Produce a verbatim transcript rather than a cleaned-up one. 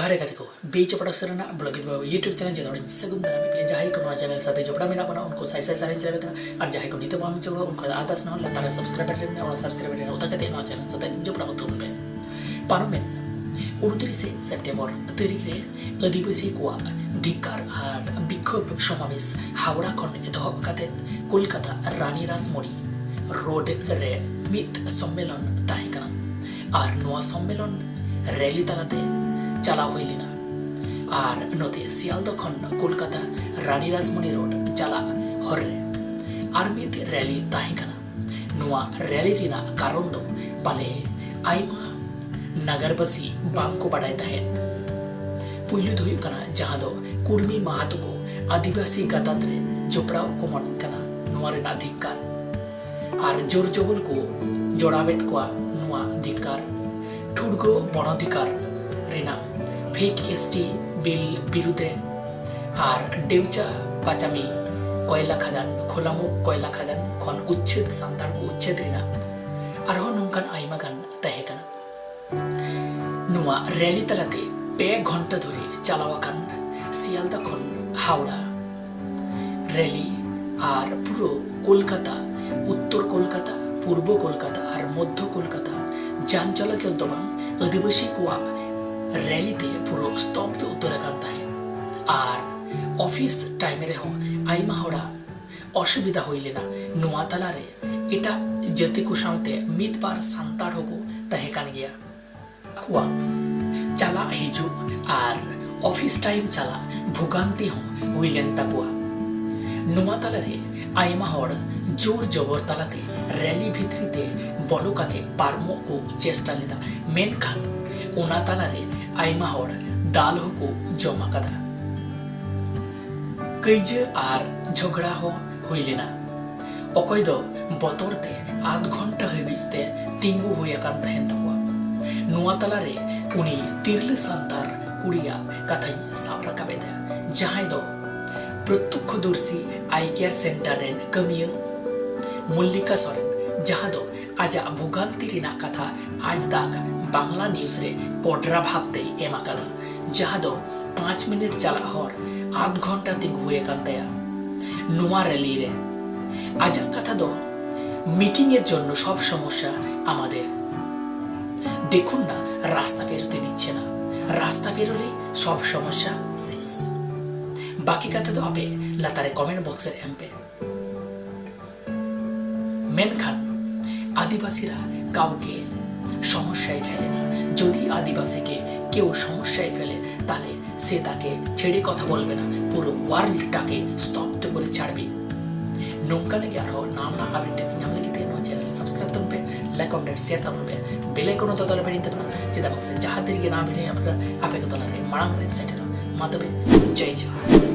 ᱟᱨᱮ ᱜᱟᱛᱮ ᱠᱚ, B Chopra ᱥᱚᱨᱮᱱᱟᱜ blogging ᱵᱟᱹᱵᱩ YouTube ᱪᱮᱱᱮᱞ ᱡᱚᱛᱚ ᱦᱚᱲᱤᱧ ᱥᱟᱹᱜᱩᱱ ᱫᱟᱨᱟᱢᱮᱫ ᱯᱮᱭᱟ᱾ ᱡᱟᱦᱟᱸᱭ ᱠᱚ ᱱᱚᱣᱟ ᱪᱮᱱᱮᱞ ᱥᱟᱶᱛᱮ ᱡᱚᱯᱲᱟᱣ ᱢᱮᱱᱟᱜ ᱵᱚᱱᱟ, ᱩᱱᱠᱩ ᱥᱟᱭ ᱥᱟᱭ ᱥᱟᱨᱦᱟᱣ ᱤᱧ ᱪᱟᱞ ᱟᱵᱮᱱ ᱠᱟᱱᱟ᱾ ᱟᱨ ᱡᱟᱦᱟᱸᱭ ᱠᱚ ᱱᱤᱛᱚᱜ ᱵᱟᱝ ᱪᱟᱞᱟᱣ, ᱩᱱᱠᱩ ᱫᱚ ᱟᱨᱫᱟᱥ ᱱᱚᱣᱟ ᱞᱟᱛᱟᱨ ᱨᱮ ᱥᱟᱵᱥᱠᱨᱟᱭᱤᱵ ᱵᱟᱴᱚᱱ ᱢᱮᱱᱟᱜᱼᱟ, ᱚᱱᱟ ᱥᱟᱵᱥᱠᱨᱟᱭᱤᱵ ᱵᱟᱴᱚᱱ ᱨᱮ ᱚᱛᱟ ᱠᱟᱛᱮ ᱱᱚᱣᱟ ᱪᱮᱱᱮᱞ ᱥᱟᱶᱛᱮ ᱡᱚᱯᱲᱟᱣ ᱛᱟᱵᱚᱱ ᱯᱮ᱾ ᱯᱟᱨᱚᱢᱮᱱ ᱩᱱᱛᱨᱤᱥᱮ ᱥᱮᱯᱴᱮᱢᱵᱚᱨ ᱛᱟᱹᱨᱤᱠᱷ ᱨᱮ ᱟᱹᱫᱤᱵᱟᱹᱥᱤ ᱠᱚᱣᱟᱜ ᱫᱷᱤᱠᱠᱟᱨ ᱟᱨ ᱵᱤᱠᱠᱷᱳᱵ ᱥᱚᱢᱟᱵᱮᱥ ᱦᱟᱣᱲᱟ ᱠᱷᱚᱱ ᱮᱛᱚᱦᱚᱵ ᱠᱟᱛᱮ ᱠᱳᱞᱠᱟᱛᱟ ᱨᱟᱱᱤ ᱨᱟᱥᱢᱚᱱᱤ ᱨᱳᱰ ᱨᱮ ᱢᱤᱫ ᱥᱚᱢᱢᱮᱞᱚᱱ ᱛᱟᱦᱮᱸ ᱠᱟᱱᱟ᱾ ᱟᱨ ᱱᱚᱣᱟ ᱥᱚᱢᱢᱮᱞᱚᱱ ᱨᱮᱞᱤ ᱛᱟᱞᱟᱛᱮ ᱪᱟᱞᱟᱣ ᱦᱩᱭ ᱞᱮᱱᱟ᱾ ᱟᱨ ᱱᱚᱛᱮ ᱥᱤᱭᱟᱞᱫᱟ ᱠᱷᱚᱱ ᱠᱳᱞᱠᱟᱛᱟ ᱨᱟᱱᱤ ᱨᱟᱥᱢᱚᱱᱤ ᱨᱳᱰ ᱪᱟᱞᱟᱜ ᱦᱚᱨ ᱨᱮ ᱟᱨ ᱢᱤᱫ ᱨᱮᱞᱤ ᱛᱟᱦᱮᱸ ᱠᱟᱱᱟ᱾ ᱱᱚᱣᱟ ᱨᱮᱞᱤ ᱨᱮᱱᱟᱜ ᱠᱟᱨᱚᱱ ᱫᱚ ᱯᱟᱞᱮ ᱟᱭᱢᱟ ᱱᱟᱜᱟᱨᱵᱟᱹᱥᱤ ᱵᱟᱝ ᱠᱚ ᱵᱟᱰᱟᱭ ᱛᱟᱦᱮᱸᱫ᱾ ᱯᱩᱭᱞᱩ ᱫᱚ ᱦᱩᱭᱩᱜ ᱠᱟᱱᱟ, ᱡᱟᱦᱟᱸ ᱫᱚ ᱠᱩᱲᱢᱤ ᱢᱟᱦᱟᱛᱚ ᱠᱚ ᱟᱹᱫᱤᱵᱟᱹᱥᱤ ᱜᱟᱛᱟᱠ ᱨᱮ ᱡᱚᱯᱲᱟᱣ ᱠᱚ ᱢᱚᱱᱮ ᱠᱟᱱᱟ, ᱱᱚᱣᱟ ᱨᱮᱱᱟᱜ ᱫᱷᱤᱠᱠᱟᱨ᱾ ᱟᱨ ᱡᱳᱨ ᱡᱚᱵᱚᱞ ᱠᱚ ᱡᱚᱲᱟᱣᱮᱫ ᱠᱚᱣᱟ ᱱᱚᱣᱟ ᱫᱷᱤᱠᱠᱟᱨ᱾ ᱴᱷᱩᱲᱜᱟᱹ ᱵᱚᱱᱚᱫᱷᱤᱠᱟᱨ ᱨᱮᱱᱟᱜ ᱯᱷᱮᱠ ᱮᱥ ᱴᱤ ᱵᱤᱞ ᱵᱤᱨᱩᱫᱷ ᱨᱮ ᱟᱨ ᱰᱮᱣᱪᱟ ᱯᱟᱪᱟᱢᱤ ᱠᱚᱭᱞᱟ ᱠᱷᱟᱫᱟᱱ, ᱠᱷᱳᱞᱟᱢᱩᱠᱷ ᱠᱚᱭᱞᱟ ᱠᱷᱟᱫᱟᱱ ᱠᱷᱚᱱ ᱩᱪᱪᱷᱮᱫ, ᱥᱟᱱᱛᱟᱲ ᱠᱚ ᱩᱪᱪᱷᱮᱫ ᱨᱮᱱᱟᱜ ᱟᱨᱦᱚᱸ ᱱᱚᱝᱠᱟᱱ ᱟᱭᱢᱟ ᱜᱟᱱ ᱛᱟᱦᱮᱸ ᱠᱟᱱᱟ᱾ ᱱᱚᱣᱟ ᱨᱮᱞᱤ ᱛᱟᱞᱟᱛᱮ ᱯᱮ ᱜᱷᱚᱱᱴᱟ ᱫᱷᱚᱨᱮ ᱪᱟᱞᱟᱣ ᱟᱠᱟᱱ ᱥᱤᱭᱟᱞᱫᱟ ᱠᱷᱚᱱ ᱦᱟᱣᱲᱟ ᱨᱮᱞᱤ ᱟᱨ ᱯᱩᱨᱟᱹ ᱠᱳᱞᱠᱟᱛᱟ, ᱩᱛᱛᱚᱨ ᱠᱳᱞᱠᱟᱛᱟ, ᱯᱩᱨᱵᱚ ᱠᱳᱞᱠᱟᱛᱟ ᱟᱨ ᱢᱚᱫᱽᱫᱷᱚ ᱠᱳᱞᱠᱟᱛᱟ ᱡᱟᱱ ᱪᱚᱞᱟᱪᱚᱞ ᱫᱚ ᱵᱟᱝ, ᱟᱹᱫᱤᱵᱟᱹᱥᱤ ᱠᱚᱣᱟᱜ ᱨᱮᱞᱤ ᱛᱮ ᱯᱩᱨᱟᱹ ᱥᱛᱚᱵᱫᱷ ᱩᱛᱟᱹᱨ ᱟᱠᱟᱱ ᱛᱟᱦᱮᱸᱫ᱾ ᱟᱨ ᱚᱯᱷᱤᱥ ᱴᱟᱭᱤᱢ ᱨᱮᱦᱚᱸ ᱟᱭᱢᱟ ᱦᱚᱲᱟᱜ ᱚᱥᱩᱵᱤᱫᱷᱟ ᱦᱩᱭ ᱞᱮᱱᱟ᱾ ᱱᱚᱣᱟ ᱛᱟᱞᱟᱨᱮ ᱮᱴᱟᱜ ᱡᱟᱹᱛᱤ ᱠᱚ ᱥᱟᱶᱛᱮ ᱢᱤᱫ ᱵᱟᱨ ᱥᱟᱱᱛᱟᱲ ᱦᱚᱸᱠᱚ ᱛᱟᱦᱮᱸ ᱠᱟᱱ ᱜᱮᱭᱟ᱾ ᱟᱠᱚᱣᱟᱜ ᱪᱟᱞᱟᱜ ᱦᱤᱡᱩᱜ ᱟᱨ ᱚᱯᱷᱤᱥ ᱴᱟᱭᱤᱢ ᱪᱟᱞᱟᱜ ᱵᱷᱳᱜᱟᱱᱛᱤ ᱦᱚᱸ ᱦᱩᱭ ᱞᱮᱱ ᱛᱟᱠᱚᱣᱟ᱾ ᱱᱚᱣᱟ ᱛᱟᱞᱟᱨᱮ ᱟᱭᱢᱟ ᱦᱚᱲ ᱡᱳᱨ ᱡᱚᱵᱚᱨ ᱛᱟᱞᱟᱛᱮ ᱨᱮᱞᱤ ᱵᱷᱤᱛᱨᱤ ᱛᱮ ᱵᱚᱞᱚ ᱠᱟᱛᱮ ᱯᱟᱨᱚᱢᱚᱜ ᱠᱚ ᱪᱮᱥᱴᱟ ᱞᱮᱫᱟ, ᱢᱮᱱᱠᱷᱟᱱ ᱚᱱᱟ ᱛᱟᱞᱟᱨᱮ ᱟᱭᱢᱟ ᱦᱚᱲ ᱫᱟᱞ ᱦᱚᱸᱠᱚ ᱡᱚᱢ ᱟᱠᱟᱫᱟ᱾ ᱠᱟᱹᱭᱡᱟᱹ ᱟᱨ ᱡᱷᱚᱜᱽᱲᱟ ᱦᱚᱸ ᱦᱩᱭ ᱞᱮᱱᱟ᱾ ᱚᱠᱚᱭ ᱫᱚ ᱵᱚᱛᱚᱨ ᱛᱮ ᱟᱫᱷ ᱜᱷᱚᱱᱴᱟ ᱦᱟᱹᱵᱤᱡ ᱛᱮ ᱛᱤᱸᱜᱩ ᱦᱩᱭ ᱟᱠᱟᱱ ᱛᱟᱦᱮᱱ ᱛᱟᱠᱚᱣᱟ᱾ ᱱᱚᱣᱟ ᱛᱟᱞᱟᱨᱮ ᱩᱱᱤ ᱛᱤᱨᱞᱟᱹ ᱥᱟᱱᱛᱟᱲ ᱠᱩᱲᱤᱭᱟᱜ ᱠᱟᱛᱷᱟᱧ ᱥᱟᱵ ᱨᱟᱠᱟᱵ ᱮᱫᱟ, ᱡᱟᱦᱟᱸᱭ ᱫᱚ ᱯᱨᱚᱛᱛᱚᱠᱠᱷᱚᱫᱚᱨᱥᱤ ᱟᱭ ᱠᱮᱭᱟᱨ ᱥᱮᱱᱴᱟᱨ ᱨᱮᱱ ᱠᱟᱹᱢᱤᱭᱟᱹ ᱢᱚᱞᱞᱤᱠᱟ ᱥᱚᱨᱮᱱ, ᱡᱟᱦᱟᱸ ᱫᱚ ᱟᱡᱟᱜ ᱵᱷᱳᱜᱟᱱᱛᱤ ᱨᱮᱱᱟᱜ ᱠᱟᱛᱷᱟ ᱟᱡ ᱫᱟᱜ ᱵᱟᱝᱞᱟ ᱱᱤᱭᱩᱡᱽ ᱨᱮ ᱠᱚᱰᱨᱟ ᱵᱷᱟᱵᱽ ᱛᱮᱭ ᱮᱢ ᱟᱠᱟᱫᱟ, ᱡᱟᱦᱟᱸ ᱫᱚ ᱯᱟᱸᱪ ᱢᱤᱱᱤᱴ ᱪᱟᱞᱟᱜ ᱦᱚᱨ ᱟᱫᱷ ᱜᱷᱚᱱᱴᱟ ᱛᱤᱸᱜᱩ ᱦᱩᱭ ᱟᱠᱟᱱ ᱛᱟᱭᱟ᱾ ᱱᱚᱣᱟ ᱨᱮᱞᱤ ᱨᱮ ᱟᱡᱟᱜ ᱠᱟᱛᱷᱟ ᱫᱚ, মিটিং এর জন্য সব সমস্যা আমাদের। দেখুন না, রাস্তা পেরোতে দিচ্ছে না, রাস্তা পেরোলেই সব সমস্যা শেষ। বাকি কথা তো আপে লাতারে কমেন্ট বক্সের এমপে। ᱢᱮᱱᱠᱷᱟᱱ ᱟᱹᱫᱤᱵᱟᱹᱥᱤ ᱨᱟ ᱠᱟᱣᱠᱮ ᱥᱚᱢᱚᱥᱭᱟᱭ ᱯᱷᱮᱞᱮᱱᱟ, ᱡᱩᱫᱤ ᱟᱹᱫᱤᱵᱟᱹᱥᱤ ᱠᱮ ᱠᱮᱣ ᱥᱚᱢᱚᱥᱭᱟᱭ ᱯᱷᱮᱞᱮ, ᱛᱟᱦᱞᱮ ᱥᱮ ᱛᱟᱠᱮ ᱪᱷᱮᱲᱮ ᱠᱚᱛᱷᱟ ᱵᱚᱞᱵᱮ ᱱᱟ, ᱯᱩᱨᱟᱹ ᱳᱣᱟᱨᱞᱰ ᱴᱟᱠᱮ ᱥᱛᱚᱵᱫ ᱠᱚᱨᱮ ᱪᱷᱟᱲᱵᱤ᱾ ᱱᱚᱝᱠᱟ ᱞᱟᱹᱜᱤᱫ ᱟᱨᱦᱚᱸ ᱱᱟᱣᱟ ᱱᱟᱣᱟ ᱟᱯᱰᱮᱴ ᱧᱟᱢ ᱞᱟᱹᱜᱤᱫ ᱛᱮ ᱱᱚᱣᱟ ᱪᱮᱱᱮᱞ ᱥᱟᱵᱥᱠᱨᱟᱭᱤᱵ ᱛᱟᱵᱚᱱ ᱯᱮ, ᱞᱟᱭᱤᱠ, ᱠᱚᱢᱮᱱᱴ, ᱥᱮᱭᱟᱨ ᱛᱟᱵᱚᱱ ᱯᱮ, ᱵᱮᱞ ᱟᱭᱠᱚᱱ ᱦᱚᱸ ᱫᱚ ᱟᱞᱚ ᱯᱮ ᱦᱤᱲᱤᱧ ᱛᱟᱵᱚᱱᱟ, ᱪᱮᱫᱟᱜ ᱵᱟᱝ ᱥᱮ ᱡᱟᱦᱟᱸ ᱛᱤᱱ ᱨᱮᱜᱮ ᱱᱟᱣᱟ ᱵᱷᱤᱰᱤᱭᱳ ᱟᱯᱞᱳᱰ ᱟᱯᱮ ᱠᱚ ᱛᱟᱞᱟᱨᱮ ᱢᱟᱲᱟᱝ ᱨᱮ ᱥᱮᱴᱮᱨᱟ᱾ ᱢᱟ ᱛᱚᱵᱮ, ᱡᱚᱭ ᱡᱚᱦᱟᱨ᱾